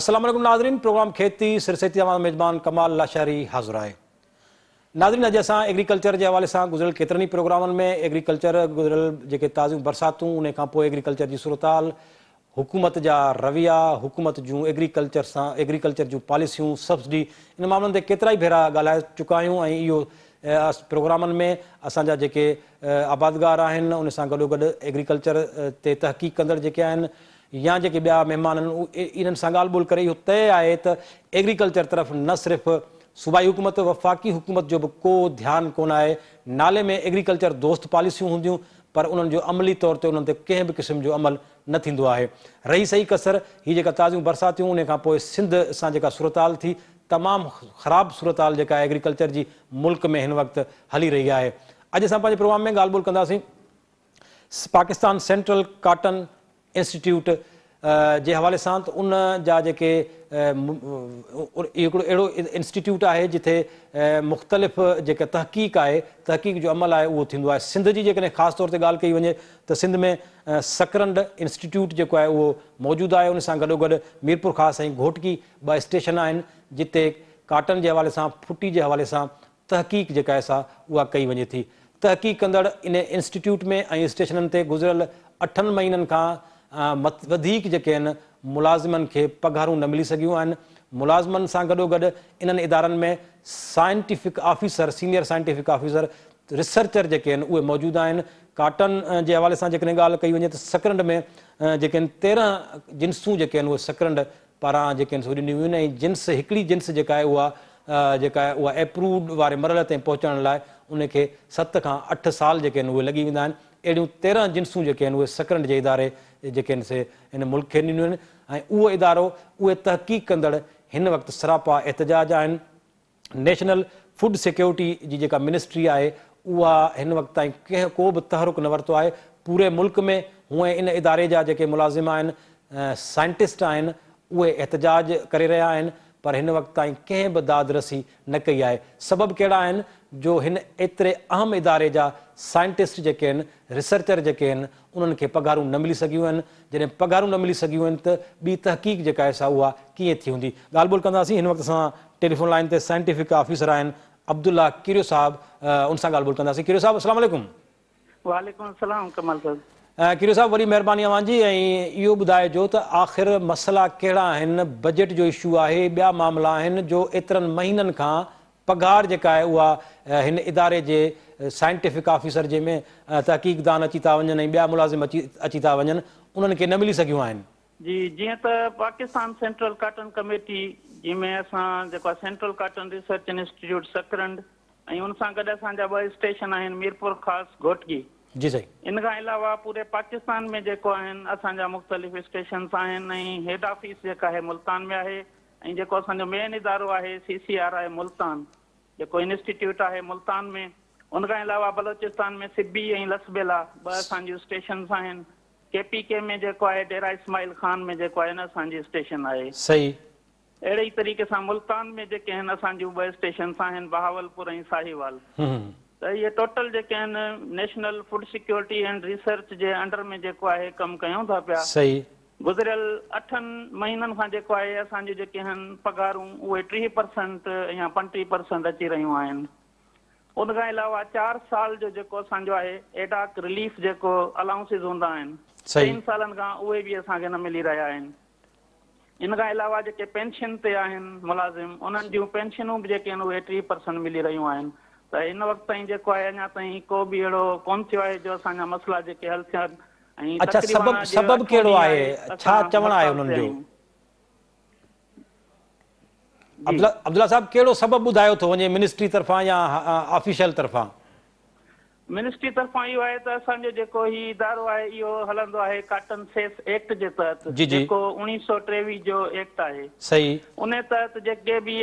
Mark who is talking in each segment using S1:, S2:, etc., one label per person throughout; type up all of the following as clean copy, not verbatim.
S1: السلام عليڪم ناظرين، پروگرام کيتي سر سيتي اوهان جو ميزبان ڪمال لاشاري حاضر آهي. ناظرين، اڄ اسان ايگريڪلچر جي حوالي سان گذريل ڪيترن ئي پروگرامن ۾ ايگريڪلچر، گذريل جيڪي تازيون برساتون، ان کان پوء ايگريڪلچر جي صورتحال، حڪومت جا رويا، حڪومت جون ايگريڪلچر سان ايگريڪلچر جون پاليسيون، سبسڊي، ان معاملن تي ڪيترائي ڀيرا ڳالهائي چڪا آهيون ۽ اهو پروگرامن ۾ اسان جا جيڪي آبادگار آهن، ان سان گڏوگڏ ايگريڪلچر تي تحقيق ڪندڙ جيڪي آهن يا جيڪي ٻيا مهمان آهن، انهن سان ڳالهه ٻولهه ڪري اهو طئي آهي ته ايگريڪلچر طرف نه صرف صوبائي حڪومت، وفاقي حڪومت جو به ڪو ڌيان ڪونه آهي. نالي ۾ ايگريڪلچر دوست پاليسيون هونديون پر انهن جو عملي طور تي انهن تي ڪنهن به قسم جو عمل نه ٿيندو آهي. رهي سهي ڪسر، هي جيڪا تازيون برساتيون انهي کان پوء سنڌ سان جيڪا صورتحال ٿي، تمام خراب صورتحال جيڪا ايگريڪلچر جي ملڪ ۾ هن وقت هلي رهي آهي. اڄ اسان پنهنجي پروگرام ۾ ڳالهه ٻولهه ڪنداسين پاڪستان سينٽرل ڪاٽن انسٽيٽيوٽ جي حوالي سان ته ان جا جيڪي اهو هڪڙو اهڙو انسٽيٽيوٽ آهي جتي مختلف جيڪا تحقيق آهي، تحقيق جو عمل آهي، اهو ٿيندو آهي. سنڌ جي جيڪڏهن خاص طور تي ڳالهه ڪئي وڃي ته سنڌ ۾ سڪرنڊ انسٽيٽيوٽ جيڪو آهي اهو موجود آهي. ان سان گڏوگڏ ميرپورخاص ۽ گهوٽڪي ٻه اسٽيشن آهن جتي ڪاٽن جي حوالي سان، ڦٽي جي حوالي سان تحقيق جيڪا آهي سا اها ڪئي وڃي ٿي. تحقيق ڪندڙ ان انسٽيٽيوٽ ۾ ۽ اسٽيشنن تي گذريل اٺن مهينن کان وڌيڪ جيڪي آهن ملازمن کي پگهارون نه ملي سگهيون آهن. ملازمن سان گڏوگڏ انهن ادارن ۾ scientific officer, senior scientific officer, researcher جيڪي آهن اهي موجود آهن. ڪاٽن جي حوالي سان جيڪڏهن ڳالهه ڪئي وڃي ته سڪرنڊ ۾ جيڪي آهن 13 جنسون جيڪي آهن اهي سڪرنڊ پاران جيڪي آهن سو ڏنيون ويون آهن ۽ جنس هڪڙي جنس جيڪا آهي اها جيڪا آهي اها ايپرووڊ واري مرحلي تائين پهچڻ لاء ان کي 7 کان 8 سال جيڪي آهن اهي لڳي ويندا آهن. اهڙيون 13 جنسون جيڪي آهن اهي سڪرنڊ جي اداري جيڪي آهن سي هن ملڪ کي ڏنيون آهن ۽ اهو ادارو، اهي تحقيق ڪندڙ هن وقت سراپا احتجاج آهن. نيشنل فوڊ سيڪيورٽي جي جيڪا منسٽري آهي اها هن وقت تائين ڪنهن ڪو به تحرڪ نه ورتو آهي. پوري ملڪ ۾ هونئن ان اداري جا جيڪي ملازم آهن، سائنٽسٽ آهن، اهي احتجاج ڪري رهيا آهن پر هن وقت تائين ڪنهن به داد رسي نه ڪئي آهي. سبب ڪهڙا آهن جو هن ايتري اهم اداري جا سائنٽسٽ جيڪي آهن، ريسرچر جيڪي آهن، انهن کي پگهارون نه ملي سگهيون آهن. جڏهن پگهارون نه ملي سگهيون آهن ته ٻي تحقيق جيڪا آهي سا اها ڪيئن ٿي هوندي؟ ڳالهه ٻولهه ڪنداسين. هن وقت اسان سان ٽيليفون لائين تي سائنٽيفڪ آفيسر آهن عبدالله ڪيريو صاحب، ان سان ڳالهه ٻولهه ڪنداسين. ڪيريو صاحب، السلام عليڪم.
S2: وعليڪم السلام ڪمال صاحب.
S1: ڪيريو صاحب، وڏي مهرباني اوهان جي ۽ اهو ٻڌائجو ته آخر مسئلا ڪهڙا آهن، بجيٽ جو اشو آهي، ٻيا معاملا آهن جو ايترن مهينن کان پگهار جيڪا آهي اها هن اداري جي سائنٽيفڪ آفيسر جنهن ۾ تحقيق دان اچي ٿا وڃن ۽ ٻيا ملازم اچي اچي ٿا وڃن انهن کي نه ملي سگهيون آهن.
S2: جي جيئن ته پاڪستان سينٽرل ڪاٽن ڪميٽي جنهن ۾ اسان جيڪو آهي central cotton research institute Sakrand ۽ ان سان گڏ اسان جا ٻه اسٽيشن آهن ميرپورخاص، گهوٽڪي.
S1: جي سائين.
S2: ان کان علاوه پوري پاڪستان ۾ جيڪو آهن اسان جا مختلف اسٽيشنس آهن ۽ هيڊ آفيس جيڪا آهي ملتان ۾ آهي ۽ جيڪو اسان جو مين ادارو آهي سي سي آر I Multan جيڪو انسٽيٽيوٽ آهي ملتان ۾، ان کان علاوه بلوچستان ۾ سبي ۽ لسٻيلا ٻه اسان جون اسٽيشنس آهن، ڪي پي ڪي ۾ جيڪو آهي ڊيرا اسماعيل خان ۾ جيڪو آهي نه اسان جي اسٽيشن آهي. اهڙي ئي طريقي سان ملتان ۾ جيڪي آهن اسان جون ٻه اسٽيشنس آهن بهاولپور ۽ ساهيوال. ته اهي ٽوٽل جيڪي آهن national food security and research جي انڊر ۾ جيڪو آهي ڪم ڪيون ٿا پيا. گذريل اٺن مهينن کان جيڪو آهي اسان جون جيڪي آهن پگهارون اهي 30 پرسنٽ يا 35 پرسنٽ اچي رهيون آهن. ان کان علاوه 4 سال جو جيڪو اسان جو آهي ايڊاڪ رليف جيڪو الائونسز هوندا آهن 3 سالن کان اهي به اسان کي نه ملي رهيا آهن. ان کان علاوه جيڪي پينشن تي آهن ملازم انهن جون پينشنون به جيڪي آهن اهي 30 پرسنٽ ملي رهيون آهن ته هن وقت تائين جيڪو آهي اڃا تائين ڪو به اهڙو ڪونه ٿيو آهي جو اسان جا مسئلا جيڪي حل ٿين. ۽
S1: اڇا
S2: تقريباً
S1: سبب
S2: اڄ
S1: سبب
S2: اٺون
S1: ڪهڙو
S2: ڏينهن
S1: آهي،
S2: آهي
S1: ڇا
S2: اسان
S1: چوڻ آهي
S2: هڙتال
S1: انهن
S2: تي
S1: جو؟
S2: آهيون. جي.
S1: عبدالله صاحب ڪهڙو سبب ٻڌايو ٿو وڃي منسٽري طرفان يا آفيشل طرفان؟
S2: منسٽري طرفان اهو آهي ته اسان جو جيڪو هي ادارو آهي اهو هلندو آهي ڪاٽن سيس ايڪٽ جي تحت جيڪو 1923 جو ايڪٽ آهي. انهي تحت جيڪي به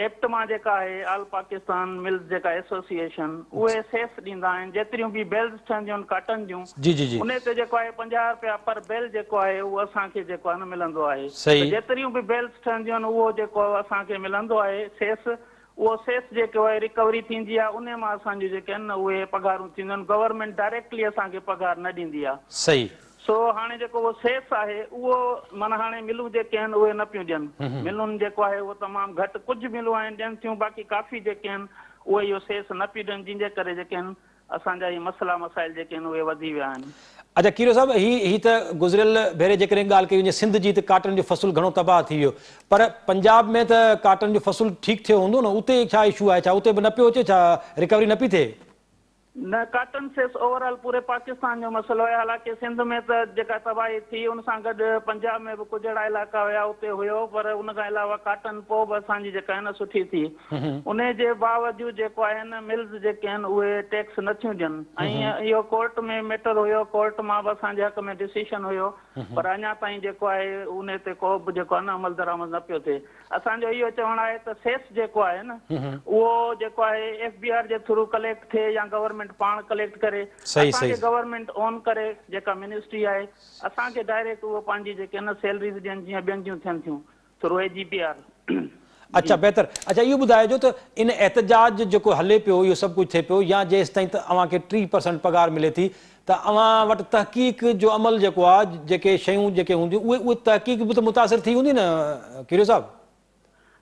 S2: ايپٽما جيڪا آهي آل پاڪستان ملز جيڪا ايسوسيئيشن اهي سيس ڏيندا آهن جيتريون به بيلز ٺهنديون آهن ڪاٽن جون
S1: جي جي جي.
S2: انهي تي جيڪو آهي 50 رپيا پر بيل جيڪو آهي اهو اسان کي جيڪو آهي نه ملندو آهي ته جيتريون به بيلز ٺهنديون آهن اهو جيڪو اسان کي ملندو آهي سيس، اهو سيس جيڪو آهي ريڪوري ٿيندي آهي انهي مان اسان جون جيڪي آهن نه اهي پگهارون ٿينديون آهن گورنمينٽ ڊائريڪٽلي اسان کي پگهار نه ڏيندي آهي. سو هاڻي جيڪو اهو سيس آهي اهو معنيٰ هاڻي ملون جيڪي آهن اهي نه پيون ڏين. ملون جيڪو آهي اهو تمام گهٽ ڪجهه ملون آهن ڏين ٿيون باقي ڪافي جيڪي آهن اهي اهو سيس نه پيون ڏين جنهن جي ڪري جيڪي آهن اسان جا اهي مسئلا مسائل جيڪي آهن اهي وڌي ويا آهن.
S1: اڇا کيرو صاحب هي هي ته گذريل ڀيري جيڪڏهن ڳالهه ڪئي وڃي سنڌ جي ته ڪاٽن جو فصل گهڻو تباهه ٿي ويو پر پنجاب ۾ ته ڪاٽن جو فصل ٺيڪ ٿيو هوندو نه اتي ڇا اشو آهي ڇا اتي به نه پيو اچي ڇا رڪوري نه پئي ٿئي؟
S2: نه ڪاٽن سيس اوور آل پوري پاڪستان جو مسئلو آهي حالانڪه سنڌ ۾ ته جيڪا تباهي ٿي ان سان گڏ پنجاب ۾ به ڪجهه اهڙا علائقا هيا اتي هيو پر ان کان علاوه ڪاٽن پوء به اسان جي جيڪا آهي نه سٺي ٿي انهي جي باوجود جيڪو آهي نه ملز جيڪي آهن اهي ٽيڪس نه ٿيون ڏين ۽ اهو ڪورٽ ۾ ميٽر هيو ڪورٽ مان به اسان جي حق ۾ ڊسيشن هيو پر اڃا تائين جيڪو آهي انهي تي ڪو به جيڪو آهي نه عملدرآمد نه پيو ٿئي. اسان جو اهو چوڻ آهي ته سيس جيڪو آهي نه اهو جيڪو آهي ايف بي آر جي ٿرو ڪليڪٽ ٿئي يا گورنمينٽ پاڻ ڪليڪٽ ڪري اسان کي گورنمينٽ اون ڪري جيڪا منسٽري آهي اسان کي ڊائريڪٽ اهو پنهنجي جيڪي نه سيلريز ڏين جيئن ٻين جون ٿين ٿيون ٿرو اي جي پي آر.
S1: اڇا بهتر اڇا اهو ٻڌائجو ته ان احتجاج جيڪو هلي پيو اهو سڀ ڪجهه ٿئي پيو يا جيستائين ته اوهان کي 30% پگهار ملي ٿي ته اوهان وٽ تحقيق جو عمل جيڪو آ جيڪي شيون جيڪي هونديون اهي اهي تحقيق به ته متاثر ٿي هوندي نه کيرو صاحب؟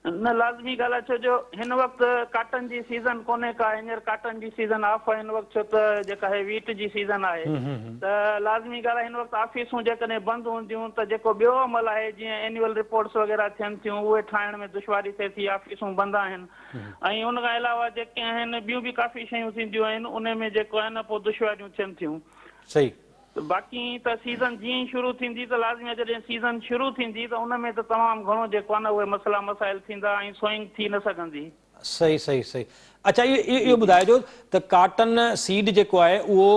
S2: نه لازمي ڳالهه آ ڇو جو هن وقت ڪاٽن جي سيزن ڪونهي ڪا هينئر ڪاٽن جي سيزن آف آ هن وقت ڇو ته جيڪا هي ويٽ جي سيزن آهي ته لازمي ڳالهه آ هن وقت آفيسون جيڪڏهن بند هونديون ته جيڪو ٻيو عمل آهي جيئن اينيول رپورٽس وغيره ٿين ٿيون اهي ٺاهڻ ۾ دشواري ٿئي ٿي آفيسون بند آهن ۽ ان کان علاوه جيڪي آهن ٻيون به ڪافي شيون ٿينديون آهن انهي ۾ جيڪو آهي نه پوء دشواريون ٿين ٿيون.
S1: صحيح.
S2: باقي ته سيزن جيئن ئي شروع ٿيندي ته لازمي آهي جڏهن سيزن شروع ٿيندي ته ان ۾ ته تمام گهڻو جيڪو آهي نه اهي مسئلا مسائل ٿيندا ۽ سوئنگ ٿي نه سگهندي.
S1: صحيح صحيح صحيح اڇا اهو اهو ٻڌائجو ته ڪاٽن سيڊ جيڪو آهي اهو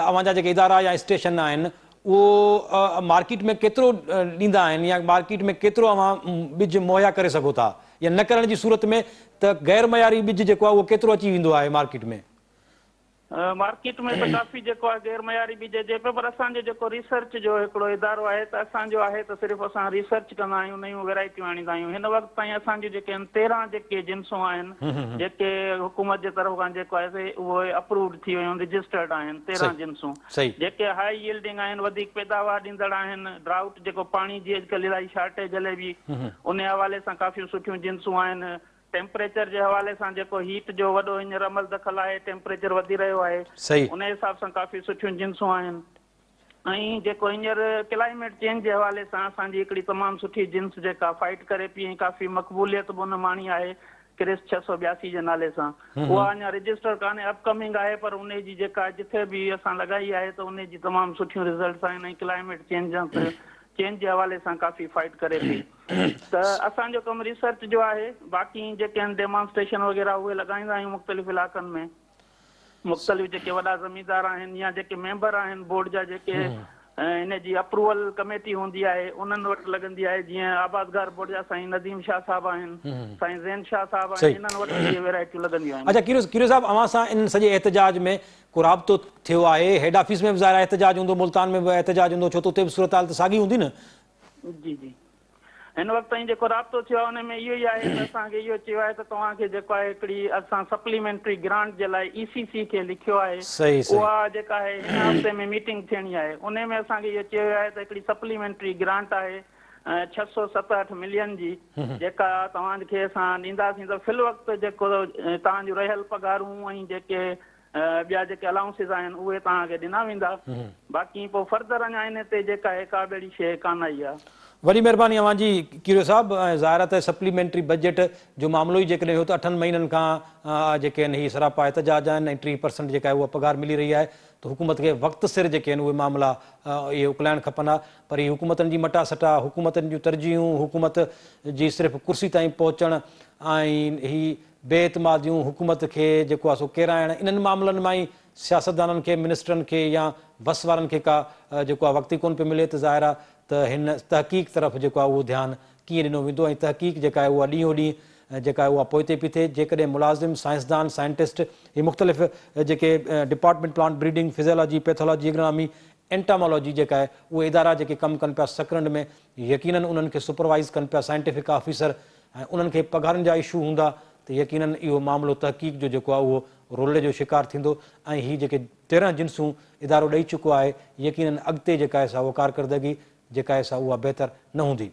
S1: اوهان جا جيڪي ادارا يا اسٽيشن آهن اهو مارڪيٽ ۾ ڪيترو ڏيندا آهن يا مارڪيٽ ۾ ڪيترو اوهان ٻج مهيا ڪري سگهو ٿا يا نه ڪرڻ جي صورت ۾ ته غير معياري ٻج جيڪو آهي اهو ڪيترو اچي ويندو آهي مارڪيٽ ۾؟
S2: مارڪيٽ ۾ ته ڪافي جيڪو آهي غير معياري ٻج اچي پيو پر اسان جو جيڪو ريسرچ جو هڪڙو ادارو آهي ته اسان جو آهي ته صرف اسان ريسرچ ڪندا آهيون نيون ويرائٽيون آڻيندا آهيون هن وقت تائين اسان جون جيڪي آهن 13 جيڪي جنسون آهن جيڪي حڪومت جي طرف کان جيڪو آهي سي اهي اپرووڊ ٿي ويون رجسٽرڊ آهن 13 جنسون جيڪي هائي ييلڊنگ آهن وڌيڪ پيداوار ڏيندڙ آهن ڊرائوٽ جيڪو پاڻي جي اڄڪلهه الاهي شارٽيج هلي پئي انهي حوالي سان ڪافي سٺيون جنسون آهن ٽيمپريچر جي حوالي سان جيڪو هيٽ جو وڏو هينئر عمل دخل آهي ٽيمپريچر وڌي رهيو آهي انهي حساب سان ڪافي سٺيون جنسون آهن ۽ جيڪو هينئر ڪلائميٽ چينج جي حوالي سان اسان جي هڪڙي تمام سٺي جنس جيڪا فائٽ ڪري پئي ۽ ڪافي مقبوليت به ان ماڻي آهي ڪرس 682 جي نالي سان اها اڃا رجسٽر ڪانهي اپ ڪمنگ آهي پر انهي جي جيڪا جٿي به اسان لڳائي آهي ته انهي جي تمام سٺيون رزلٽس آهن ۽ ڪلائميٽ چينج چينج جي حوالي سان ڪافي فائٽ ڪري پئي ته اسان جو ڪم ريسرچ جو آهي باقي جيڪي آهن ڊيمانسٽريشن وغيره اهي لڳائيندا آهيون مختلف علائقن ۾ مختلف جيڪي وڏا زميندار آهن يا جيڪي ميمبر آهن بورڊ جا جيڪي ان جي اپروول ڪميٽي هوندي آهي انهن وٽ لڳندي آهي جيئن آبادگار بورڊ جا سائين نديم شاهه صاحب آهن سائين زين شاهه صاحب آهن انهن وٽ اهي ويرائٽيون لڳنديون آهن.
S1: اڇا کيرو صاحب اوهان سان ان سڄي احتجاج ۾ ڪو رابطو ٿيو آهي هيڊ آفيس ۾ به ظاهر آهي احتجاج هوندو ملتان ۾ به احتجاج هوندو ڇو ته اتي به صورتحال ته ساڳي هوندي نه.
S2: جي جي هن وقت تائين جيڪو رابطو ٿيو آهي ان ۾ اهو ئي آهي ته اسان کي اهو چيو آهي ته توهان کي جيڪو آهي هڪڙي اسان سپليمينٽري گرانٽ جي لاء اي سي سي کي لکيو آهي اها جيڪا آهي هن هفتي ۾ ميٽنگ ٿيڻي آهي انهي ۾ اسان کي اهو چيو ويو آهي ته هڪڙي سپليمينٽري گرانٽ آهي 667 ملين جي جيڪا توهان کي اسان ڏينداسين ته في الوقت جيڪو توهان جون رهيل پگهارون ۽ جيڪي ٻيا جيڪي الائونسز آهن اهي توهان کي ڏنا ويندا باقي پوء فردر اڃا ان تي جيڪا آهي ڪا به اهڙي شيء ڪانه آئي آهي.
S1: وڏي مهرباني اوهان جي کيرو صاحب ۽ ظاهر آهي ته سپليمينٽري بجيٽ جو معاملو ئي جيڪڏهن هيو ته اٺن مهينن کان جيڪي آهن هي سراپا احتجاج آهن ۽ 30% جيڪا آهي اها پگهار ملي رهي آهي ته حڪومت کي وقت سر جيڪي آهن اهي معاملا اهي اڪلائڻ کپن ها پر هي حڪومتن جي مٽا سٽا حڪومتن جون ترجيحون حڪومت جي صرف ڪرسي تائين پهچڻ ۽ هي بي اعتماديون حڪومت کي جيڪو آهي سو ڪيرائڻ انهن معاملن مان ئي سياستدانن کي منسٽرن کي يا وس وارن کي ڪا جيڪو آهي وقت ئي ڪونه پيو ملي ته ظاهر آهي ته هن تحقيق طرف جيڪو آهي اهو ڌيان ڪيئن ڏنو ويندو ۽ تحقيق جيڪا آهي اها ڏينهون ڏينهن جيڪا آهي اها پوئتي پئي ٿئي جيڪڏهن ملازم سائنسدان سائنٽسٽ هي مختلف جيڪي department plant breeding physiology pathology agronomy entomology جيڪا آهي اهي ادارا جيڪي ڪم ڪن پيا سڪرنڊ ۾ يقينن انهن کي سپروائيز ڪن پيا سائنٽيفڪ آفيسر ۽ انهن کي پگهارن جا اشو هوندا ته يقينن اهو معاملو تحقيق جو جيڪو آهي اهو رولڙي جو شڪار ٿيندو ۽ هي جيڪي 13 جنسون ادارو ڏئي چڪو آهي، يقينن اڳتي جيڪا آهي سا اها ڪارڪردگي جيڪا آهي سا اها بهتر نه هوندي.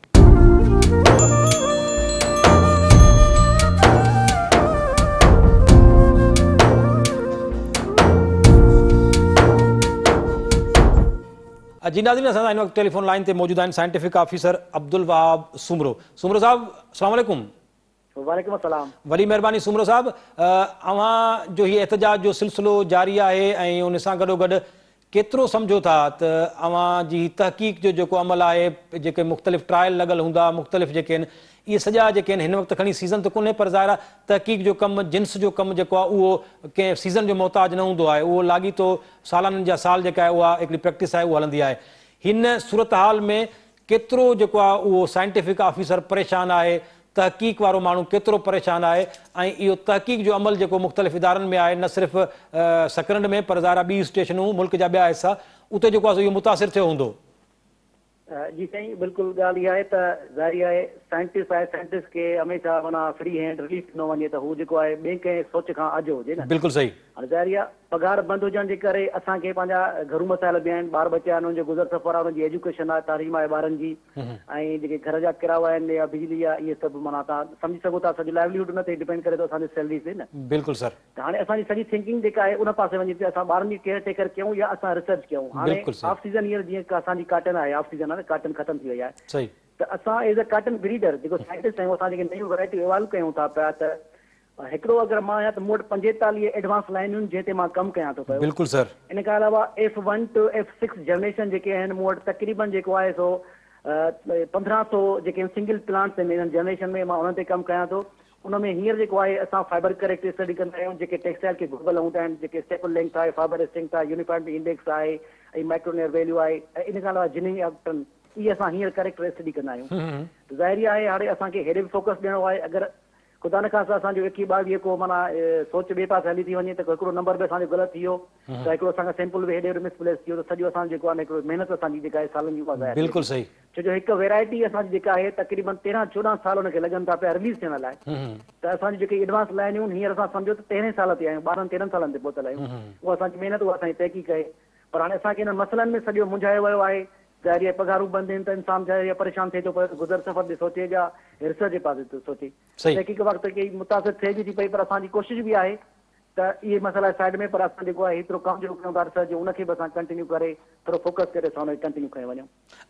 S1: جي ناظرين اسان سان هن وقت ٽيليفون لائين تي موجود آهن سائنٽيفڪ آفيسر عبدالوهاب سومرو. سومرو صاحب السلام عليڪم.
S3: وعليڪم السلام.
S1: وڏي مهرباني سومرو صاحب اوهان جو هي احتجاج جو سلسلو جاري آهي ۽ ان سان گڏوگڏ ڪيترو سمجهو ٿا ته اوهان جي هي تحقيق جو جيڪو عمل آهي جيڪي مختلف ٽرائل لڳل هوندا مختلف جيڪي آهن اهي سڄا جيڪي آهن هن وقت کڻي سيزن ته ڪونهي پر ظاهر آهي تحقيق جو ڪم جنس جو ڪم جيڪو آهي اهو ڪنهن سيزن جو محتاج نه هوندو آهي اهو لاڳيتو سالانن جا سال جيڪا آهي اها هڪڙي پريڪٽس آهي اها هلندي آهي هن صورتحال ۾ ڪيترو جيڪو آهي اهو سائنٽيفڪ آفيسر پريشان آهي، تحقيق وارو ماڻهو ڪيترو پريشان آهي ۽ اهو تحقيق جو عمل جيڪو مختلف ادارن ۾ آهي نه صرف سڪرنڊ ۾ پر ظاهر آهي ٻي اسٽيشنون ملڪ جا ٻيا حصا اتي جيڪو آهي سو اهو متاثر ٿيو هوندو.
S3: جي سائين بلڪل ڳالهه اها آهي ته ظاهري آهي سائنٽسٽ آهي سائنٽسٽ کي هميشه معنيٰ فري هينڊ رليف ڏنو وڃي ته هو جيڪو آهي ٻئي ڪنهن سوچ کان آجو هجي نه.
S1: بلڪل صحيح.
S3: هاڻي ظاهري آهي پگهار بند هجڻ جي ڪري اسان کي پنهنجا گهرو مسائل به آهن، ٻار ٻچا آهن، انهن جو گذر سفر آهي، انهن جي ايجوڪيشن آهي، تعليم آهي ٻارن جي ۽ جيڪي گهر جا ڪرايا آهن يا بجلي آهي اهي سڀ معنيٰ توهان سمجهي سگهو ٿا سڄو لائيوليهوڊ ان تي ڊپينڊ ڪري ٿو اسان جي سيلري تي نه.
S1: بلڪل سر.
S3: ته هاڻي اسان جي سڄي ٿنڪنگ جيڪا آهي ان پاسي وڃي ٿي اسان ٻارن جي ڪيئر ٽيڪر ڪيون يا اسان ريسرچ ڪيون هاڻي آف سيزن هينئر جيئن اسان جي ڪاٽن آهي آف سيزن آهي نه ڪاٽن ختم ٿي وئي آهي
S1: صحيح.
S3: ته اسان ايز اي ڪاٽن بريڊر جيڪو سائنٽسٽ آهيون اسان جيڪي نيون ورائٽيون ايوالو ڪيون ٿا پيا ته هڪڙو اگر مان آهيان ته مون وٽ 45 ايڊوانس لائنيون آهن جنهن تي مان ڪم ڪيان ٿو پيو.
S1: بلڪل سر.
S3: ان کان علاوه F one two F six generation جيڪي آهن مون وٽ تقريبن جيڪو آهي سو 1500 جيڪي آهن سنگل پلانٽس آهن انهن جنريشن ۾ مان انهن تي ڪم ڪيان ٿو. ان ۾ هينئر جيڪو آهي اسان فائبر ڪريڪٽر اسٽڊي ڪندا آهيون جيڪي ٽيڪسٽائل کي گهربل هوندا آهن جيڪي اسٽيپل لينگٿ آهي، فائبر اسٽرينگٿ آهي، يونيفارمٽي انڊيڪس آهي ۽ مائڪرونيئر ويليو آهي ۽ ان کان علاوه جننگ آپٽن اهي اسان هينئر ڪريڪٽر اسٽڊي ڪندا آهيون. ته ظاهري آهي هاڻي اسان کي هيڏي به فوڪس ڏيڻو آهي اگر خدا نخواسته اسان جو 21 22 ڪو معنيٰ سوچ ٻئي پاسي هلي ٿي وڃي ته هڪڙو نمبر به اسان جو غلط ٿي ويو ته هڪڙو اسان کان سيمپل به هيڏي هوڏي مس پليس ٿي ويو ته سڄو اسان جو جيڪو آهي نه هڪڙو محنت اسان جي جيڪا آهي سالن جي اها ضايع ٿي
S1: بلڪل
S3: ويندي
S1: صحيح.
S3: ڇو جو هڪ ويرائٽي اسان جي جيڪا آهي تقريبن 13 14 سال ان کي لڳن ٿا پيا رليز ٿيڻ لاء ته اسان جون جيڪي ايڊوانس لائنيون آهن هينئر اسان سمجهو ته 13 سال تي آهيون 12 13 سالن تي پهتل آهيون اها اسان جي محنت اها اسان جي تحقيق آهي پر هاڻي اسان کي انهن مسئلن ۾ سڄو منجهايو ويو آهي ظاهري آهي پگهارون بند آهن ته انسان ظاهري آهي پريشان ٿئي ٿو پيو ته گذر سفر تي سوچي يا ريسرچ جي پاسي تي سوچي.
S1: صحيح.
S3: تحقيق وقت ڪي متاثر ٿئي به ٿي پئي پر اسان جي ڪوشش به آهي ته اهي مسئلا سائيڊ ۾ پر اسان جيڪو آهي هيترو ڪم جيڪو ڪيون ٿا ريسرچ جو ان کي به اسان ڪنٽينيو ڪري ٿورو فوڪس ڪري اسان ان کي ڪنٽينيو کڻي وڃون.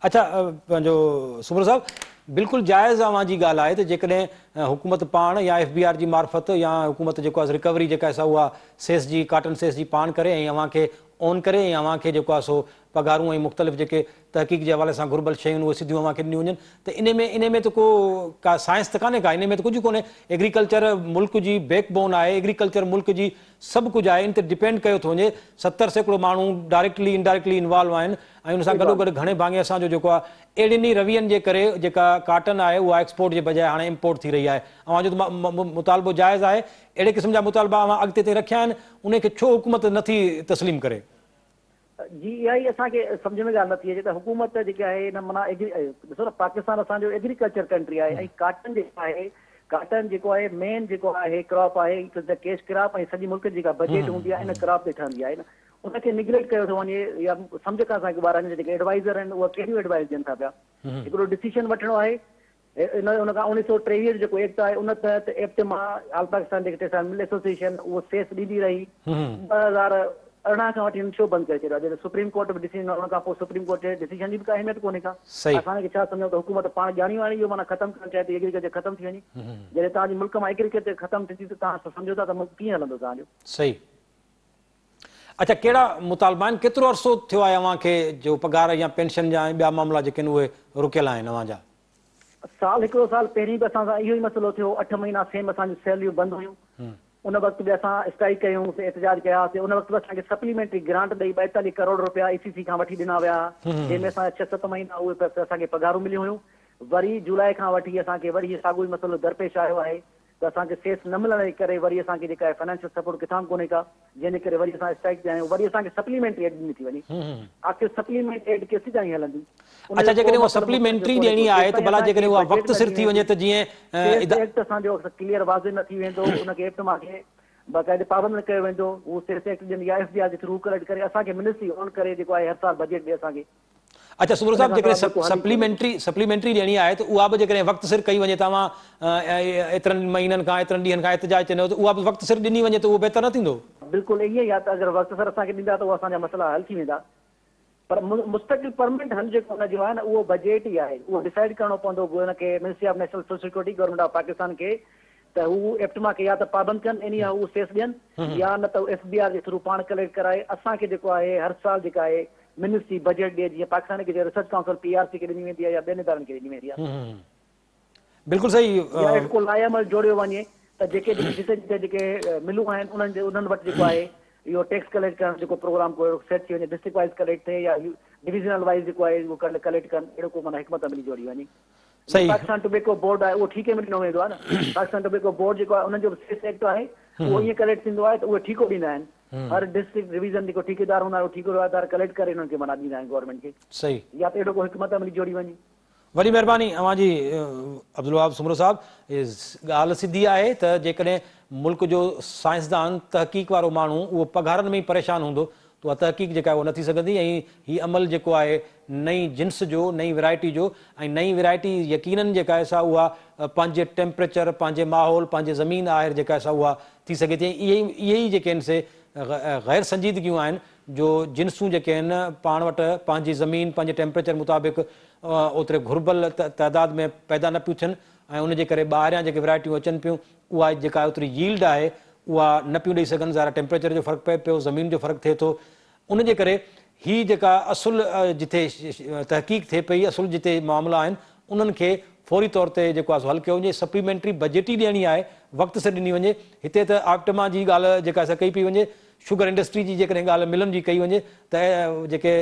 S1: اڇا پنهنجو سومرو صاحب بلڪل جائز اوهان جي ڳالهه آهي ته جيڪڏهن حڪومت پاڻ يا ايف بي آر جي معرفت يا حڪومت جيڪو آهي رڪوري جيڪا آهي سا اها سيس جي ڪاٽن سيس جي پاڻ ڪري ۽ اوهان کي اون ڪري ۽ اوهان کي جيڪو آهي سو پگهارون ۽ مختلف جيڪي تحقيق جي حوالي سان گهربل شيون اهي سڌيون اوهان کي ڏنيون وڃن ته انهي ۾ انهي ۾ ته ڪو ڪا سائنس ته ڪانهي ڪا انهي ۾ ته ڪجهه ڪونهي ايگريڪلچر ملڪ جي بيڪ بون آهي ايگريڪلچر ملڪ جي سڀ ڪجهه آهي ان تي ڊپينڊ ڪيو ٿو وڃي 70% ماڻهو ڊائريڪٽلي انڊائريڪٽلي انوالو آهن ۽ ان سان گڏو گڏ گهڻي ڀاڱي اسان جو جيڪو آهي اهڙين ئي روين جي ڪري جيڪا ڪاٽن آهي اها ايڪسپورٽ جي بجاء هاڻي امپورٽ ٿي رهي آهي اوهان جو ته مطالبو جائز آهي اهڙي قسم جا مطالبا اوهان اڳتي تائين رکيا آهن انهي کي ڇو حڪومت نٿي تسليم ڪري؟
S3: جي اها ئي اسان کي سمجهه ۾ ڳالهه نٿي اچي ته حڪومت جيڪي آهي نه معنيٰ ايگري ڏسو نه پاڪستان اسان جو ايگريڪلچر ڪنٽري آهي ۽ ڪاٽن جيڪو آهي ڪاٽن جيڪو آهي مين جيڪو آهي ڪراپ آهي it is the cash crop ۽ سڄي ملڪ جي جيڪا بجيٽ هوندي آهي ان ڪراپ تي ٺهندي آهي نه ان کي نگليڪٽ ڪيو ٿو وڃي يا سمجهه کان اسان کي ٻاهر آهن جيڪي ايڊوائزر آهن اهي ڪهڙيون ايڊوائز ڏين ٿا پيا هڪڙو ڊسيشن وٺڻو آهي ان ان کان 1923 جو جيڪو ايڪٽ آهي ان تحت ايپٽما آل پاڪستان جيڪي ٽيڪسٽائل مل ايسوسيئيشن اهو سيس ڏيندي رهي 2018 کان وٺي هن ڇو بند ڪري ڇڏيو آهي جڏهن سپريم ڪورٽ به ڊسيزن ان کان پوء سپريم ڪورٽ جي ڊسيزن جي به ڪا اهميت ڪونهي ڪا اسان کي ڇا سمجهون ته حڪومت پاڻ ڄاڻي واڻي اهو معنيٰ ختم ڪرڻ چاهي ٿي ايگريڪلچر ختم ٿي وڃي جڏهن توهان جي ملڪ مان ايگريڪلچر ختم ٿيندي ته توهان سمجهو ٿا ته ملڪ ڪيئن هلندو توهان جو.
S1: صحيح. اڇا ڪهڙا مطالبا آهن ڪيترو عرصو ٿيو آهي اوهان کي جو پگهار يا پينشن جا ۽ ٻيا معاملا جيڪي آهن اهي رڪيل آهن اوهان جا؟
S3: سال هڪڙو سال پهرين به اسان سان اهو ئي مسئلو ٿيو اٺ مهينا سيم اسان جون سيلريون بند هيون ان وقت به اسان اسٽرائيڪ ڪيون سي احتجاج ڪيا سي ان وقت به اسان کي سپليمينٽري گرانٽ ڏئي 42 ڪروڙ روپيا اي سي سي کان وٺي ڏنا ويا جنهن ۾ اسان جا ڇهه ست مهينا اهي اسان کي پگهارون مليون هيون وري جولاء کان وٺي اسان کي وري هي ساڳيو ئي مسئلو درپيش آيو آهي ته اسان کي سيس نه ملڻ جي ڪري وري اسان کي جيڪا آهي فنانشل سپورٽ ڪٿان به ڪونهي ڪا جنهن جي ڪري وري اسان اسٽرائيڪ تي آهيون وري اسان کي سپليمينٽري ايڊ ڏني ٿي وڃي آخر سپليمينٽ ايڊ ڪيسيتائين هلندي ان
S1: اڇا
S3: جو ڪو
S1: جيڪڏهن اها
S3: مطلب مون سمجهيو
S1: سپليمينٽري
S3: ڪونهي
S1: ڏيڻي
S3: ڪو
S1: آهي ته
S3: جيستائين
S1: ڀلا
S3: اسان کي
S1: جيڪڏهن اها
S3: بجيٽ
S1: وقت
S3: نه
S1: سر
S3: ڏني
S1: ٿي
S3: ويندي
S1: وڃي ته جيئن
S3: سيس ايڪٽ اسان جو ڪليئر واضح نه ٿي ويندو ان کي ايپٽما کي باقاعده پابند نه ڪيو ويندو، هو سيس ايڪٽ ڏين يا ايف بي آر جي ٿرو ڪليڪٽ ڪري اسان کي منسٽري اون ڪري جيڪو آهي هر سال بجيٽ ڏي اسان کي.
S1: اڇا سومرو صاحب جيڪڏهن سپليمينٽري سپليمينٽري ڏيڻي آهي ته اها به جيڪڏهن وقت سر ڪئي وڃي توهان ايترن مهينن کان ايترن ڏينهن کان احتجاج تي نه ته اها به وقت سر ڏني وڃي ته اهو بهتر نه ٿيندو؟
S3: بلڪل ائين ئي آهي ته اگر وقت سر اسان کي ڏيندا ته اهو اسان جا مسئلا حل ٿي ويندا پر مستقل پرمنٽ حل جيڪو ان جو آهي نه اهو بجيٽ ئي آهي اهو ڊسائيڊ ڪرڻو پوندو ان کي ministry of national food security government of Pakistan کي ته هو ايپٽما کي يا ته پابند ڪن انهي يا هو سيس ڏين يا نه ته ايف بي آر جي ٿرو پاڻ ڪليڪٽ ڪرائي اسان کي جيڪو آهي هر سال جيڪا آهي منسٽري بجيٽ ڏئي جيئن پاڪستان کي research council P R C کي ڏني ويندي آهي يا ٻين ادارن کي ڏني ويندي آهي.
S1: بلڪل صحيح.
S3: يا اهڙو ڪو لائحه عمل جوڙيو وڃي ته جيڪي جيڪي جتي جتي جيڪي ملون آهن انهن جي انهن وٽ جيڪو آهي اهو ٽيڪس ڪليڪٽ ڪرڻ جيڪو پروگرام ڪو اهڙو سيٽ ٿي وڃي ڊسٽرڪٽ وائيز ڪليڪٽ ٿئي يا ڊويزنل وائيز جيڪو آهي اهو ڪليڪٽ ڪن اهڙو ڪو معنيٰ حڪمت عملي جوڙي وڃي.
S1: صحيح.
S3: پاڪستان ٽوبيڪو بورڊ آهي اهو ٺيڪي ۾ ڏنو ويندو آهي نه پاڪستان ٽوبيڪو بورڊ جيڪو آهي انهن جو به سيس ايڪٽ آهي اهو ائين ڪليڪٽ ٿيندو آهي ته اهي ٺيڪو ڏيندا آهن هر ڊسٽرڪٽ ڊويزن جيڪو ٺيڪيدار هوندا آهن اهو ٺيڪيدار ڪليڪٽ ڪري انهن کي معنيٰ ڏيندا آهن گورنمينٽ کي.
S1: صحيح.
S3: يا ته اهڙو ڪو حڪمت عملي جوڙي وڃي.
S1: وڏي مهرباني اوهان جي عبدالوهاب سومرو صاحب. ڳالهه سڌي آهي ته جيڪڏهن ملڪ جو سائنسدان تحقيق وارو ماڻهو اهو پگهارن ۾ ئي پريشان هوندو ته اها تحقيق جيڪا آهي اها نه ٿي سگهندي ۽ هي عمل جيڪو آهي نئين جنس جو نئين ورائٽي جو ۽ نئين ورائٽي يقينن جيڪا آهي سا اها پنهنجي ٽيمپريچر پنهنجي ماحول پنهنجي زمين آهر جيڪا آهي سا اها ٿي سگهي ٿي ۽ اهي اهي ئي جيڪي آهن سي غير سنجيدگيون آهن جو جنسون جيڪي آهن پاڻ وٽ پنهنجي زمين پنهنجي ٽيمپريچر مطابق اوتري گهربل تعداد ۾ پيدا نه پيون ٿين ۽ ان جي ڪري ٻاهريان جيڪي ورائٽيون اچن پيون اها جيڪا اوتري ييلڊ آهي اها نه پيون ڏئي سگهن ظاهر آهي ٽيمپريچر جو فرق پئي پيو زمين جو فرق ٿئي ٿو ان جي ڪري هي جيڪا اصل جتي تحقيق ٿئي پئي اصل جتي معاملا آهن انهن کي فوري طور تي جيڪو آهي سو حل ڪيو وڃي سپليمينٽري بجيٽ ئي ڏيڻي آهي وقت سر ڏني وڃي هتي ته آپٽما جي ڳالهه جيڪا سا ڪئي پئي وڃي شگر انڊسٽري جي جيڪڏهن ڳالهه ملن جي ڪئي وڃي ته جيڪي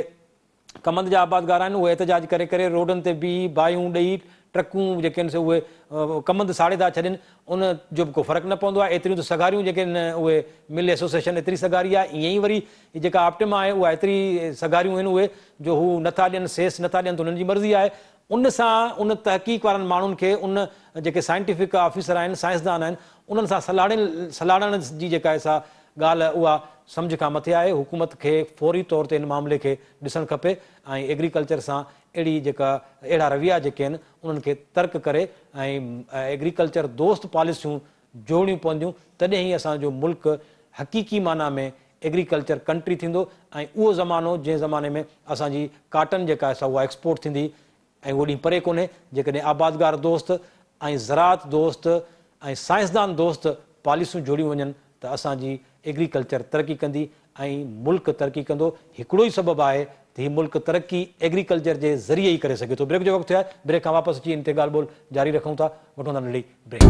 S1: ڪمند جا آبادگار آهن اهي احتجاج ڪري ڪري روڊن تي بيهي باهيون ڏئي ٽرڪون جيڪي آهن سي اهي ڪمند ساڙي ٿا ڇڏين ان جو به ڪو فرق نه پوندو آهي ايتريون ته سگهاريون جيڪي آهن اهي مل ايسوسيئيشن ايتري سگهاري آهي ائين ئي وري جيڪا آپٽما آهي اها ايتري سگهاريون آهن اهي جو هو نٿا ڏين سيس نٿا ڏين ته انهن جي مرضي آهي ان سان ان تحقيق وارن ماڻهن کي ان جيڪي سائنٽيفڪ آفيسر آهن سائنسدان آهن انهن سان سلهاڙين سلهاڙڻ جي جيڪا آهي سا ڳالهه اها سمجهه کان مٿي آهي، حڪومت کي فوري طور تي ان معاملي کي ڏسڻ کپي ۽ ايگريڪلچر سان اهڙي جيڪا اهڙا رويا جيڪي آهن انهن کي ترڪ ڪري ۽ ايگريڪلچر دوست پاليسيون جوڙڻيون پونديون تڏهن ئي اسان جو ملڪ حقيقي معنيٰ ۾ ايگريڪلچر ڪنٽري ٿيندو ۽ اهو زمانو جنهن زماني ۾ اسان جي ڪاٽن جيڪا آهي سا اها ايڪسپورٽ ٿيندي ۽ اهو ڏينهن پري ڪونهي جيڪڏهن آبادگار دوست ۽ زراعت دوست ۽ سائنسدان دوست پاليسيون جوڙيون وڃن ته اسان جي ايگريڪلچر ترقي ڪندي ۽ ملڪ ترقي ڪندو هڪڙو ئي سبب آهي ته هي ملڪ ترقي ايگريڪلچر جي ذريعي ئي ڪري سگهي ٿو بريڪ جو وقت ٿيو آهي بريڪ کان واپس اچي ان تي ڳالهه ٻولهه جاري رکون ٿا وٺون ٿا ننڍڙي بريڪ.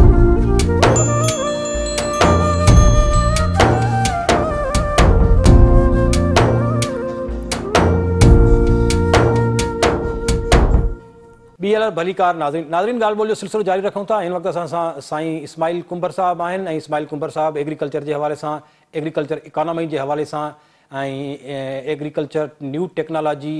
S1: ٻيهر ڀليڪار ناظرين ناظرين ڳالهه ٻولهه جو سلسلو جاري رکون ٿا هن وقت اسان سان سائين اسماعيل ڪنڀر صاحب آهن ۽ اسماعيل ڪنڀر صاحب ايگريڪلچر جي حوالي سان ايگريڪلچر اڪانامي جي حوالي سان ۽ ايگريڪلچر نيو ٽيڪنالاجي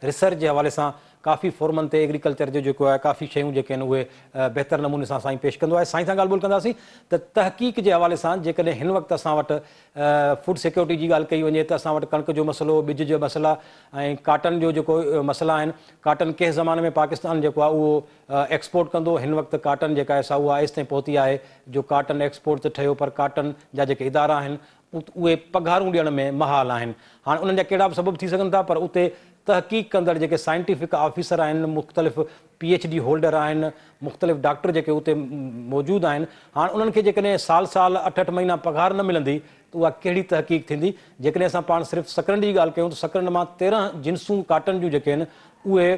S1: ريسرچ جي حوالي سان ڪافي فورمن تي ايگريڪلچر جو جيڪو آهي ڪافي شيون جيڪي آهن اهي بهتر نموني سان سائين پيش ڪندو آهي سائين سان ڳالهه ٻولهه ڪنداسين ته تحقيق جي حوالي سان جيڪڏهن هن وقت اسان وٽ فوڊ سيڪيورٽي جي ڳالهه ڪئي وڃي ته اسان وٽ ڪڻڪ جو مسئلو ٻج جا مسئلا ۽ ڪاٽن جو جيڪو مسئلا آهن ڪاٽن ڪنهن زماني ۾ پاڪستان جيڪو آهي اهو ايڪسپورٽ ڪندو هن وقت ڪاٽن جيڪا آهي سا اها ايستائين پهتي آهي جو ڪاٽن ايڪسپورٽ ته ٺهيو پر ڪاٽن جا جيڪي ادارا آهن اهي پگهارون ڏيڻ ۾ محال آهن. هاڻ انهن جا ڪهڙا به سبب ٿي سگهن ٿا پر اتي تحقيق ڪندڙ جيڪي سائنٽيفڪ آفيسر آهن، مختلف پي ايڇ ڊي هولڊر آهن، مختلف ڊاڪٽر جيڪي اتي موجود آهن، هاڻ انهن کي جيڪڏهن سال سال اٺ اٺ مهينا پگهار نه ملندي ته اها ڪهڙي تحقيق ٿيندي؟ جيڪڏهن اسان پاڻ صرف سڪرنڊ جي ڳالهه ڪيون ته سڪرنڊ مان 13 جنسون ڪاٽن جون جيڪي آهن اهي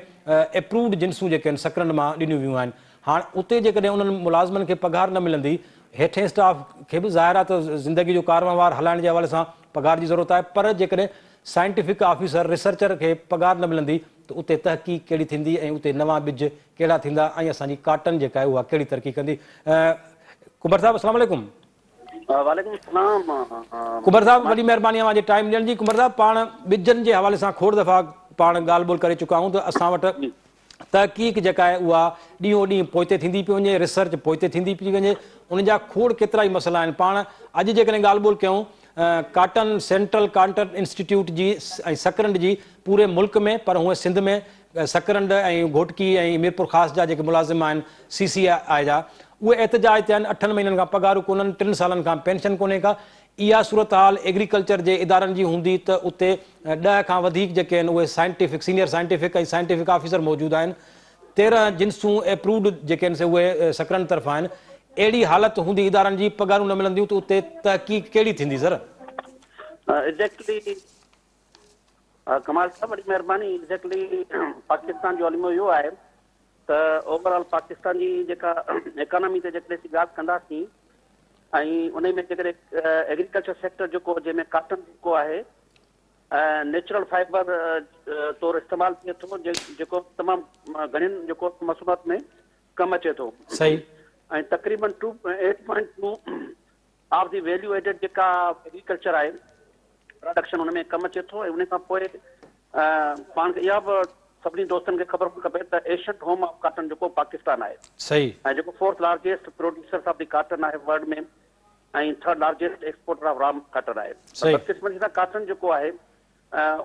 S1: اپرووڊ جنسون جيڪي آهن سڪرنڊ مان ڏنيون ويون آهن. هاڻ اتي جيڪڏهن انهن ملازمن کي پگهار نه ملندي، هيٺين اسٽاف کي به ظاهر آهي ته زندگي جو ڪار وهنوار هلائڻ جي حوالي سان پگهار جي ضرورت آهي پر جيڪڏهن سائنٽيفڪ آفيسر، ريسرچر کي پگهار نه ملندي ته اتي تحقيق ڪهڙي ٿيندي ۽ اتي نوان ٻج ڪهڙا ٿيندا ۽ اسان جي ڪاٽن جيڪا آهي اها ڪهڙي ترقي ڪندي. ڪنڀر صاحب السلام عليڪم.
S4: وعليڪم السلام.
S1: ڪنڀر صاحب وڏي مهرباني اوهان جي ٽائيم ڏيڻ جي. ڪنڀر صاحب پاڻ ٻجن جي حوالي سان کوڙ دفعا پاڻ ڳالهه ٻولهه ڪري چڪا آهيون ته اسان وٽ تحقيق جيڪا آهي اها ڏينهون ڏينهن پوئتي ٿيندي پئي وڃي، ريسرچ پوئتي ٿيندي پئي وڃي، ان جا کوڙ ڪيترا ئي مسئلا آهن. پاڻ اڄ جيڪڏهن ڳالهه ٻولهه ڪيون ڪاٽن سينٽرل ڪاٽن انسٽيٽيوٽ جي ۽ سڪرنڊ جي پوري ملڪ ۾ پر هونئن سنڌ ۾ سڪرنڊ ۽ گهوٽڪي ۽ ميرپورخاص جا جيڪي ملازم آهن سي سي آء جا اهي احتجاج تي آهن. اٺن مهينن کان پگهارون ڪونهن، 3 سالن کان پينشن ڪونهي ڪا. اها صورتحال ايگريڪلچر جي ادارن جي هوندي ته اتي 10 کان وڌيڪ جيڪي آهن اهي scientific, senior scientific ۽ scientific officer موجود آهن. 13 جنسون ايپروڊ جيڪي آهن سي اهي سڪرنڊ طرفان آهن. اهڙي حالت هوندي ادارن جي پگهارون نه ملنديون ته اتي تحقيق ڪهڙي ٿيندي سر؟
S4: ايگزيڪٽلي ڪمال صاحب وڏي مهرباني. ايگزيڪٽلي پاڪستان جو الميو اهو آهي ته اوور آل پاڪستان جي جيڪا ايڪانامي تي جيڪڏهن اسين ڳالهه ڪنداسين ۽ ان ۾ جيڪڏهن ايگريڪلچر سيڪٽر جيڪو جنهن ۾ ڪاٽن جيڪو آهي نيچرل فائبر طور استعمال ٿئي ٿو جيڪو تمام گهڻين جيڪو مصنوعات ۾ ڪم اچي ٿو.
S1: صحيح.
S4: ۽ تقريبن 2 8.2 آف the value added جيڪا ايگريڪلچر آهي پراڊڪشن ان ۾ ڪم اچي ٿو ۽ ان کان پوء پاڻ کي اها به سڀني دوستن کي خبر هئڻ کپي ته ايشنٽ هوم آف ڪاٽن جيڪو پاڪستان آهي.
S1: صحيح.
S4: ۽ جيڪو fourth largest producer of the cotton آهي world ۾ ۽ third largest exporter of raw cotton آهي.
S1: صحيح.
S4: بدقسمتي سان ڪاٽن جيڪو آهي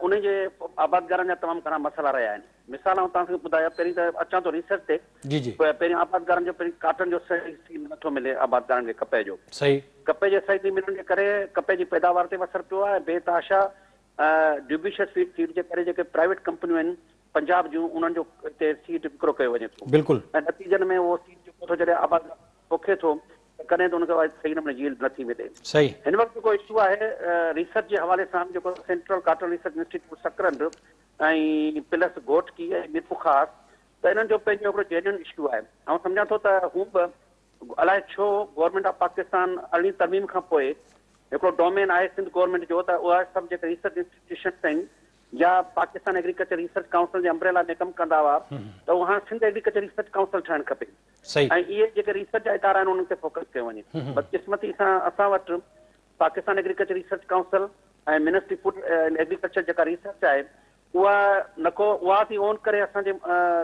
S4: ان جي آبادگارن جا تمام گهڻا مسئلا رهيا آهن. مثال آئون توهان کي ٻڌايان، پهرين ته اچان ٿو ريسرچ تي.
S1: جي جي.
S4: پهرين آبادگارن جو پهرين ڪاٽن جو صحيح سيڊ نٿو ملي آبادگارن کي ڪپهه جو.
S1: صحيح.
S4: ڪپهه جي صحيح ملڻ جي ڪري ڪپهه جي پيداوار تي به اثر پيو آهي. بي تحاشا ڊيوبيشس سيڊ جي ڪري جيڪي پرائيويٽ ڪمپنيون آهن پنجاب جون انهن جو هتي سيڊ وڪرو ڪيو وڃي ٿو.
S1: بلڪل.
S4: ۽ نتيجن ۾ اهو سيڊ جيڪو ٿو جڏهن آبادگار پوکي ٿو ته ڪڏهن ته ان کي صحيح نموني ييلڊ نٿي ملي.
S1: صحيح.
S4: هن وقت جيڪو اشو آهي ريسرچ جي حوالي سان جيڪو central cotton research institute Sakrand ۽ plus Ghotki ۽ Mirpurkhas ته انهن جو پنهنجو هڪڙو جينيون اشو آهي. آئون سمجهان ٿو ته هو به الائي ڇو گورنمينٽ آف پاڪستان 18 ترميم کان پوء هڪڙو ڊومين آهي سنڌ گورنمينٽ جو ته اها سڀ جيڪي ريسرچ انسٽيٽيوشنس آهن يا پاڪستان ايگريڪلچر ريسرچ ڪائونسل جي امبريلا ۾ ڪم ڪندا هئا ته اهو هاڻ سنڌ ايگريڪلچر ريسرچ ڪائونسل ٺهڻ کپي.
S1: صحيح.
S4: ۽ اهي جيڪي ريسرچ جا ادارا آهن انهن تي فوڪس ڪيو وڃي. بدقسمتي سان اسان وٽ Pakistan agriculture research council ۽ ministry food and agriculture جيڪا ريسرچ آهي اها نه ڪو اها ٿي اون ڪري اسان جي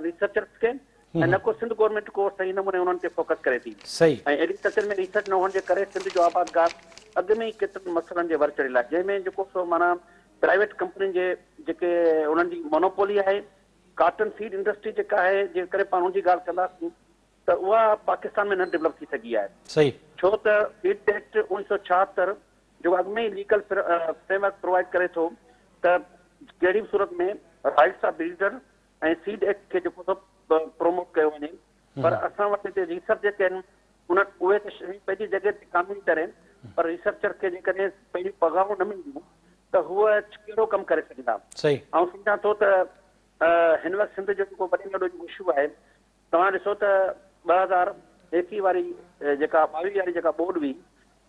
S4: ريسرچرس کي ۽ نه ڪو سنڌ گورنمينٽ ڪو صحيح نموني انهن تي فوڪس ڪري ٿي.
S1: صحيح.
S4: ۽ ايگريڪلچر ۾ ريسرچ نه هئڻ جي ڪري سنڌ جو آبادگار اڳ ۾ ئي ڪيترن مسئلن جي ور چڙهيل آهي جنهن ۾ جيڪو سو معنيٰ پرائيويٽ ڪمپنين جي جيڪي انهن جي مونوپولي آهي. ڪاٽن سيڊ انڊسٽري جيڪا آهي جيڪڏهن پاڻ ان جي ڳالهه ڪنداسين ته اها پاڪستان ۾ نه ڊولپ ٿي سگهي آهي.
S1: صحيح.
S4: ڇو ته سيڊ ايڪٽ 1976 جيڪو اڳ ۾ ئي ليگل فريم ورڪ پرووائيڊ ڪري ٿو ته ڪهڙي به صورت ۾ rights of breeder ۽ seed act کي جيڪو سو پروموٽ ڪيو وڃي پر اسان وٽ هتي ريسرچ جيڪي آهن انهن اهي ته شيون پنهنجي جڳهه تي قانوني طرح پر ريسرچر کي جيڪڏهن پنهنجون پگهارون نه ملنديون ته هو ڪهڙو ڪم ڪري سگهندا.
S1: صحيح.
S4: آئون سمجهان ٿو ته هن وقت سنڌ جو جيڪو وڏي ۾ وڏو جيڪو اشو آهي توهان ڏسو ته 2021 واري جيڪا 22 واري جيڪا ٻوڏ هئي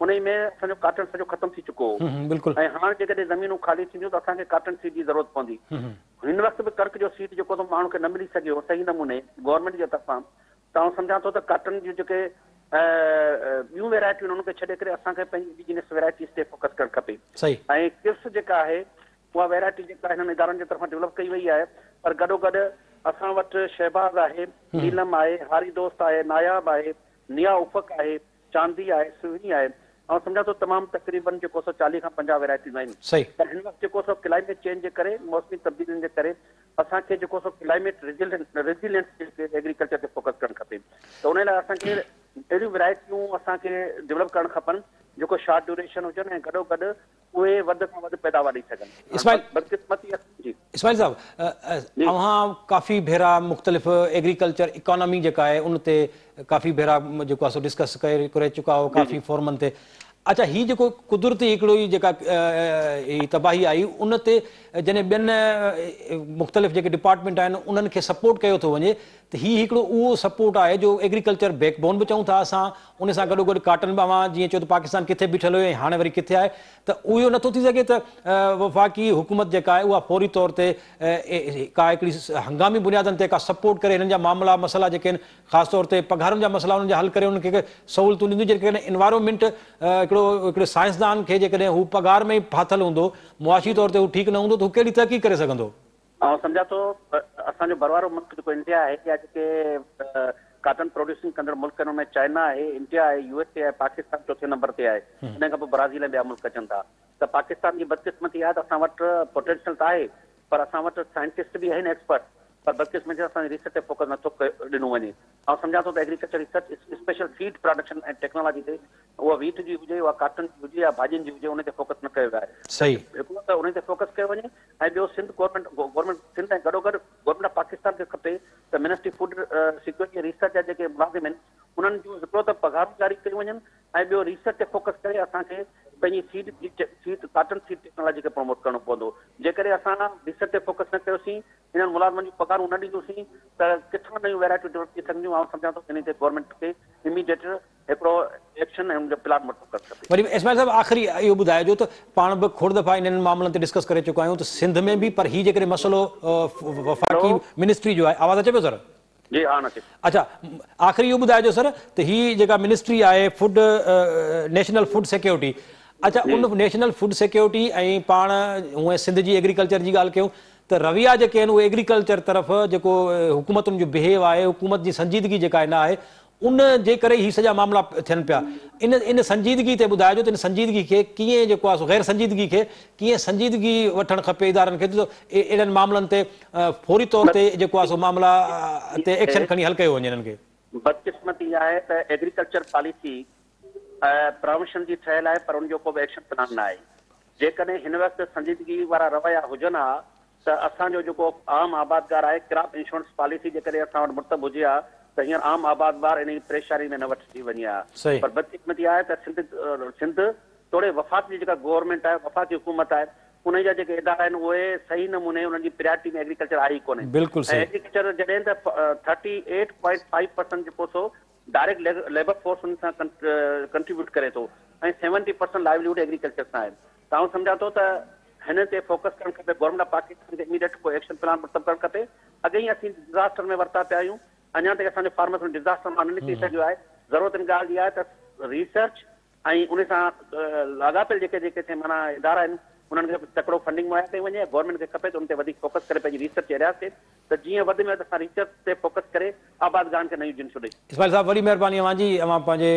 S4: انهي ۾ اسان جو ڪاٽن سڄو ختم ٿي چڪو هو.
S1: بلڪل.
S4: ۽ هاڻ جيڪڏهن زمينون خالي ٿينديون ته اسان کي ڪاٽن سيڊ جي ضرورت پوندي. هن وقت به ڪڻڪ جو سيڊ جيڪو ته ماڻهن کي نه ملي سگهيو صحيح نموني گورنمينٽ جي طرفان ته آئون سمجهان ٿو ته ڪاٽن جون جيڪي ٻيون ويرائٽيون آهن انهن کي ڇڏي ڪري اسان کي پنهنجي انڊيجينس ويرائٽيز تي فوڪس ڪرڻ کپي.
S1: صحيح.
S4: ۽ ڪرس جيڪا آهي اها ويرائٽي جيڪا هنن ادارن جي طرفان ڊولپ ڪئي وئي آهي پر گڏوگڏ اسان وٽ شهباز آهي، نيلم آهي، هاري دوست آهي، ناياب آهي، نيا افق آهي، چاندي آهي، سهڻي آهي. آئون سمجهان ٿو تمام تقريبن جيڪو سو 40 کان 50 ويرائٽيون آهن.
S1: صحيح.
S4: پر هن وقت جيڪو سو ڪلائميٽ چينج جي ڪري موسمي تبديلين جي ڪري اسان کي جيڪو سو ڪلائميٽ ريزيلينس ايگريڪلچر تي فوڪس ڪرڻ کپي ته ان لاء اسان کي اهڙيون ويرائٽيون اسان کي ڊولپ ڪرڻ کپن جيڪو شارٽ ڊيوريشن هجن ۽ گڏو گڏ اهي وڌ کان وڌ پيداوار ڏئي سگهن.
S1: اسماعيل
S4: بدقسمتي جي.
S1: اسماعيل صاحب اوهان ڪافي ڀيرا مختلف ايگريڪلچر اڪانومي جيڪا آهي ان تي ڪافي ڀيرا جيڪو آهي سو ڊسڪس ڪري چڪا آهيو ڪافي فورمن تي. اڇا هي جيڪو قدرتي هڪڙو ئي جيڪا هي تباهي آئي ان تي جڏهن ٻين مختلف جيڪي ڊپارٽمينٽ آهن انهن کي سپورٽ ڪيو ٿو وڃي ته هي هڪڙو اهو سپورٽ آهي جو ايگريڪلچر بيڪ بون به چئون ٿا اسان ان سان گڏو گڏ ڪاٽن به اوهان جيئن چيو ته پاڪستان ڪٿي بيٺل هيو ۽ هاڻي وري ڪٿي آهي ته اهو نٿو ٿي سگهي ته وفاقي حڪومت جيڪا آهي اها فوري طور تي ڪا هڪڙي هنگامي بنيادن تي ڪا سپورٽ ڪري هنن جا معاملا مسئلا جيڪي آهن خاص طور تي پگهارن جا مسئلا انهن جا حل ڪري انهن کي سهولتون ڏينديون. جيڪڏهن انوائرمينٽ هڪڙو هڪڙي سائنسدان کي جيڪڏهن هو پگهار ۾ ئي ڦاٿل هوندو، معاشي طور تي هو ٺيڪ نه هوندو ته هو ڪهڙي تحقيق ڪري سگهندو؟
S4: آئون سمجهان ٿو اسان جو ڀروارو ملڪ جيڪو انڊيا آهي يا جيڪي ڪاٽن پروڊيوسنگ ڪندڙ ملڪ آهن ان ۾ چائنا آهي، انڊيا آهي، يو ايس اي آهي، پاڪستان چوٿين نمبر تي آهي، ان کان پوء برازيل ۽ ٻيا ملڪ اچن ٿا ته پاڪستان جي بدقسمتي آهي ته اسان وٽ پوٽينشل ته آهي پر اسان وٽ سائنٽسٽ به آهن ايڪسپرٽ پر بدقسمتي سان اسان جي ريسرچ تي فوڪس نٿو ڏنو وڃي. آئون سمجهان ٿو ته agriculture research special seed production ۽ technology تي اها ويٽ جي هجي اها ڪاٽن جي هجي يا ڀاڄين جي هجي ان تي فوڪس نه ڪيو ويو آهي.
S1: صحيح.
S4: هڪڙو ته ان تي فوڪس ڪيو وڃي ۽ ٻيو سنڌ گورنمينٽ گورنمينٽ سنڌ ۽ گڏوگڏ گورنمينٽ آف پاڪستان کي کپي ته منسٽري فوڊ سيڪيورٽي ۽ ريسرچ جا جيڪي ملازم آهن انهن جون هڪڙو ته پگهارون جاري ڪيون وڃن ۽ ٻيو ريسرچ تي فوڪس ڪري اسان کي پنهنجي سيڊ جي سيڊ ڪاٽن سيڊ ٽيڪنالاجي کي پروموٽ ڪرڻو پوندو جيڪڏهن اسان ريسرچ تي فوڪس نه ڪيوسين انهن ملازمن جون پگهارون نه ڏيندوسين ته ڪٿان نيون ويرائٽيون ڊولپ ٿي سگهنديون آئون سمجهان ٿو انهي تي گورنمينٽ کي اميڊيٽ هڪڙو ايڪشن ۽ ان جو پلان مرتب ڪرڻ کپي.
S1: وري اسماعيل صاحب آخري اهو ٻڌائجو ته پاڻ به کوڙ دفعا انهن معاملن تي ڊسڪس ڪري چڪا آهيون ته سنڌ ۾ به پر هي جيڪڏهن مسئلو وفاقي منسٽري جو آهي آواز اچي پيو سر؟
S4: جي ها نصير.
S1: اڇا آخري اهو ٻڌائجو سر ته هي جيڪا منسٽري آهي فوڊ نيشنل فوڊ سيڪيورٽي اڇا ان نيشنل فوڊ سيڪيورٽي ۽ پاڻ هونئن سنڌ جي ايگريڪلچر جي ڳالهه ڪيون ته رويا جيڪي آهن اهي ايگريڪلچر طرف جيڪو حڪومتن جو بهيو آهي حڪومت جي سنجيدگي جيڪا آهي نه آهي ان جي ڪري هي سڄا معاملا ٿين پيا. ان ان سنجيدگي تي ٻڌائجو ته ان سنجيدگي کي ڪيئن جيڪو آهي سو غير سنجيدگي کي ڪيئن سنجيدگي وٺڻ کپي ادارن کي ته اهڙن معاملن تي فوري طور تي جيڪو آهي سو معاملا تي ايڪشن کڻي حل ڪيو وڃي انهن کي.
S4: بدقسمتي اها آهي ته ايگريڪلچر پاليسي پراميشن جي ٺهيل آهي پر ان جو ڪو به ايڪشن پلان نه آهي. جيڪڏهن هن وقت سنجيدگي وارا رويا هجن ها ته اسان جو جيڪو عام آبادگار آهي ڪراپ انشورنس پاليسي جيڪڏهن اسان وٽ مرتب هجي ها ته هينئر عام آبادگار انهي پريشاني ۾ نه وٺجي وڃي ها پر بدقسمتي آهي ته سنڌ سنڌ توڙي وفاق جي جيڪا گورنمينٽ آهي وفاقي حڪومت آهي انهي جا جيڪي ادارا آهن اهي صحيح نموني انهن جي پريارٽي ۾ ايگريڪلچر آهي ئي ڪونهي ۽ ايگريڪلچر جڏهن ته 38.5 پرسنٽ جيڪو سو ڊائريڪٽ ليبر فورس ان سان ڪنٽريبيوٽ ڪري ٿو ۽ 70% لائيوليهوڊ ايگريڪلچر سان آهي ته آئون سمجهان ٿو ته هن تي فوڪس ڪرڻ کپي گورنمينٽ آف پاڪستان کي اميڊيٽ ڪو ايڪشن پلان مرتب ڪرڻ کپي اڳي ئي اسين ڊزاسٽر ۾ ورتا پيا آهيون اڃا تائين اسان جو فارمرس ان ڊزاسٽر مان نه نڪري سگهيو آهي ضرورت ان ڳالهه جي آهي ته ريسرچ ۽ ان سان لاڳاپيل جيڪي جيڪي سي معنيٰ ادارا آهن انهن کي تڪڙو فنڊنگ مهيا ڪئي وڃي ۽ گورنمينٽ کي کپي ته ان تي وڌيڪ فوڪس ڪري پنهنجي ريسرچ ايرياز تي ته جيئن وڌ ۾ وڌ اسان ريسرچ تي فوڪس ڪري آبادگارن کي نيون جنسون ڏئي.
S1: اسماعيل صاحب وڏي مهرباني اوهان جي اوهان پنهنجي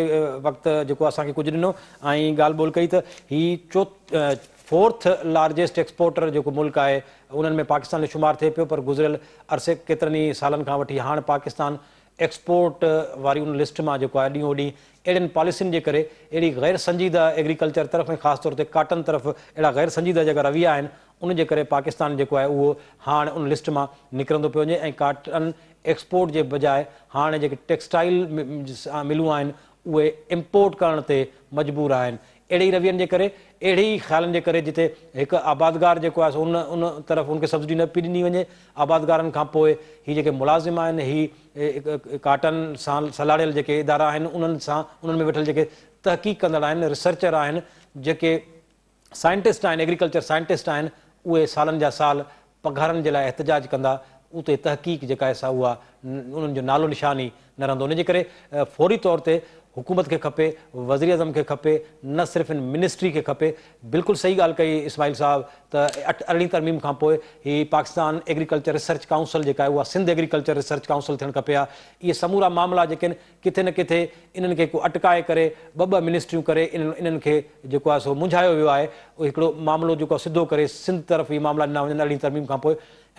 S1: وقت جيڪو اسان کي ڪجهه ڏنو ۽ ڳالهه ٻولهه ڪئي ته هي فورٿ لارجيسٽ ايڪسپورٽر جيڪو ملڪ آهي انهن ۾ پاڪستان جو شمار ٿئي پيو پر گذريل عرصي ڪيترن ئي سالن کان وٺي هاڻ پاڪستان ايڪسپورٽ واري ان لسٽ مان جيڪو آهي ڏينهون ڏينهن اهڙين پاليسين جي ڪري اهڙي غير سنجيده ايگريڪلچر طرف ۽ خاص طور تي ڪاٽن طرف اهڙا غير سنجيده جيڪا رويا آهن ان جي ڪري پاڪستان جيڪو آهي اهو هاڻ ان لسٽ مان نڪرندو پيو وڃي ۽ ڪاٽن ايڪسپورٽ جي بجاء هاڻ جيڪي ٽيڪسٽائيل ملون آهن اهي امپورٽ ڪرڻ تي مجبور آهن اهڙي ئي روين جي ڪري اهڙي ئي خيالن جي ڪري جتي هڪ آبادگار جيڪو آهي سو ان ان طرف ان کي سبسڊي نه پئي ڏني وڃي آبادگارن کان پوء هي جيڪي ملازم آهن هي ڪاٽن سان سلهاڙيل جيڪي ادارا آهن انهن سان انهن ۾ ويٺل جيڪي تحقيق ڪندڙ آهن ريسرچر آهن جيڪي سائنٽسٽ آهن ايگريڪلچر سائنٽسٽ آهن اهي سالن جا سال پگهارن جي لاء احتجاج ڪندا اتي تحقيق جيڪا آهي سا اها انهن جو نالو نشان ئي نه رهندو ان جي ڪري فوري طور تي حڪومت کي کپي وزيراعظم کي کپي نه صرف ان منسٽري کي کپي بلڪل صحيح ڳالهه ڪئي اسماعيل صاحب ته ارڙهين ترميم کان پوء هي پاڪستان ايگريڪلچر ريسرچ ڪائونسل جيڪا آهي اها سنڌ ايگريڪلچر ريسرچ ڪائونسل ٿيڻ کپي ها اهي سمورا معاملا جيڪي آهن ڪٿي نه ڪٿي انهن کي ڪو اٽڪائي ڪري ٻه ٻه منسٽريون ڪري انهن انهن کي جيڪو آهي سو منجهايو ويو آهي هڪڙو معاملو جيڪو آهي سڌو ڪري سنڌ طرف اهي معاملا ڏنا وڃن ارڙهين ترميم کان پوء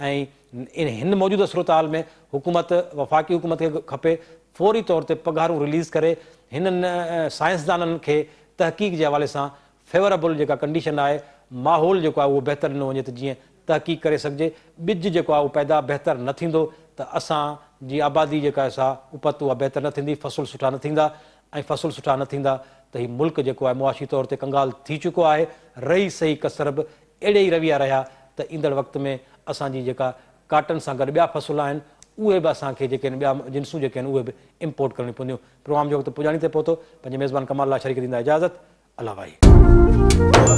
S1: ۽ هن موجوده صورتحال ۾ حڪومت وفاقي حڪومت کي کپي فوري طور تي پگهارون رليز ڪري هنن سائنسدانن کي تحقيق جي حوالي سان فيوربل جيڪا ڪنڊيشن آهي ماحول جيڪو آهي اهو بهتر ڏنو وڃي ته جيئن تحقيق ڪري سگهجي، ٻج جيڪو آهي اهو پيدا بهتر نه ٿيندو ته اسان جي آبادي جيڪا آهي سا اپت اها بهتر نه ٿيندي، فصل سٺا نه ٿيندا ۽ فصل سٺا نه ٿيندا ته هي ملڪ جيڪو آهي معاشي طور تي ڪنگال ٿي چڪو آهي، رهي سهي ڪسر به اهڙي ئي رويا رهيا ته ايندڙ وقت ۾ اسان جي جيڪا ڪاٽن سان گڏ ٻيا فصل آهن اهي به اسان کي جيڪي آهن ٻيا جنسون جيڪي آهن اهي به امپورٽ ڪرڻيون پونديون. پروگرام جو وقت پڄاڻي تي پهتو، پنهنجي ميزبان ڪمال لاشاري کي ڏيندا اجازت. الله واهي.